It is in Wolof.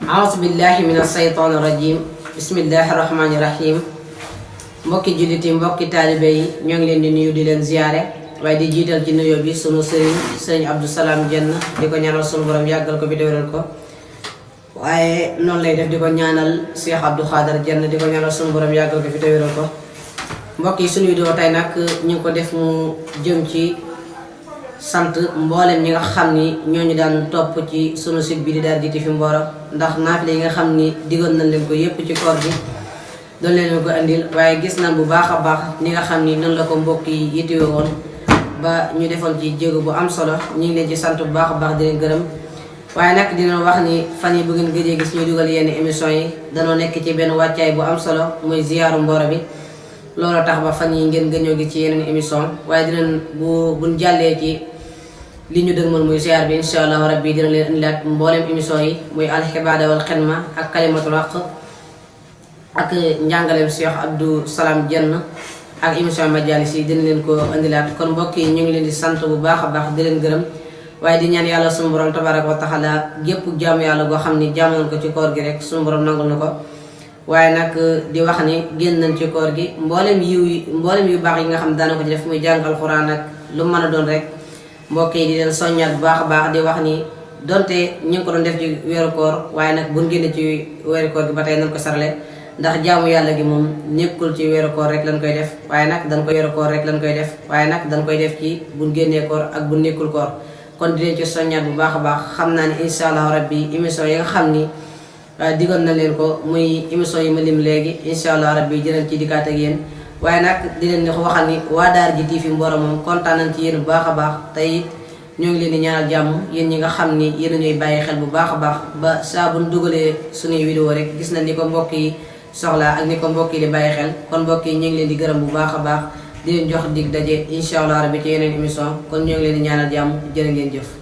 auzu billahi min asheytaani rajim bismillahi rahmaani rahim mbokki jullit yi mbokki taalibe yi ñoo ngi leen di nuyu di leen ziyaare waaye di jiital ci nuyoo bi sunu sëriñ Abdou Salam Diène di ko ñaanal sunu borom yàggal ko bi déwéral ko waaye noonu lay def di ko ñaanal Cheikh Abdou Khader Diène di ko ñaanal sunu borom yàggal ko fi déwéral ko mbokk yi sunu vidéo tey nag ñu ngi ko def mu jëm ci sant mboolem ñi nga xam ni ñooñu daan topp ci sunu site bi di Daara J TV Mboro ndax naafile yi nga xam ni diggoon nañ leen ko yépp ci koor gi doon leen ko andil waaye gis nañ bu baax a baax ni nga xam ni noonu la ko mbokk yi yittewoo woon ba ñu defoon ci jéego bu am solo ñu ngi leen ci sant bu baax a baax di leen gërëm waaye nag dina wax ni fan yi bu ngeen gëjee gis ñuy dugal yenn émission yi danoo nekk ci benn wàccaay bu am solo muy ziyaaru Mboro bi loolu tax ba fan yi ngeen gëñoo gi ci yeneen émission waaye dinañ buñ jàllee ci li ñu dëgmal muy ziar bi insha allahu rabbi dina leen indilaat mboolem émission yi muy alxibaada wal xidma ak kalimatul haq ak njàngaleem Cheikh Abdou Salam Diène ak émission majalis yi dina leen ko indilaat kon mbokk yi ñu ngi leen di sant bu baax a baax di leen gërëm waaye di ñaan yàlla suñu borom tabaraka wa taala gépp jaamu yàlla goo xam ni jaamu nañ ko ci koor gi rek suñu borom nangul na ko waaye nag di wax ni génn nañ ci koor gi mboolem yu baax yi nga xam ne daana ko ci def muy jàng alxuraan ak lu mën a doon rek mbokk yi di leen soññaat bu baax a baax di wax ni donte ñu ngi ko doon def ci weeru koor waaye nag buñ génne ci weeru koor gi ba tey nañ ko sarale ndax jaamu yàlla gi moom nekkul ci weeru koor rek lañ koy def waaye nag dañ koy weeru koor rek lañ koy def waaye nag dañ koy def ci buñ génnee koor ak buñ nekkul koor kon di leen ci soññaat bu baax a baax xam naa ni insha allahu rabbi émission yi nga xam ni diggoon na leen ko muy émission yi ma lim léegi insha allah rabbi dinañ ci dikkaat ak yéen waaye nag di leen di waxal ni waa Daara J TV Mboro moom kontaan nañ ci yéen bu baax a baax tey ñoo ngi leen di ñaanal jàmm yéen ñi nga xam ni yéen a ñuy bàyyi xel bu baax a baax ba saa bu ñu dugalee suñuy vidéo rek gis nañ ni ko mbokk yi soxla ak ni ko mbokk yi di bàyyi xel kon mbokk yi ñu ngi leen di gërëm bu baax a baax di leen jox dig daje incha allah rabbi ci yeneen émission kon ñoo ngi leen di ñaanal jàmm jërë ngeen jëf.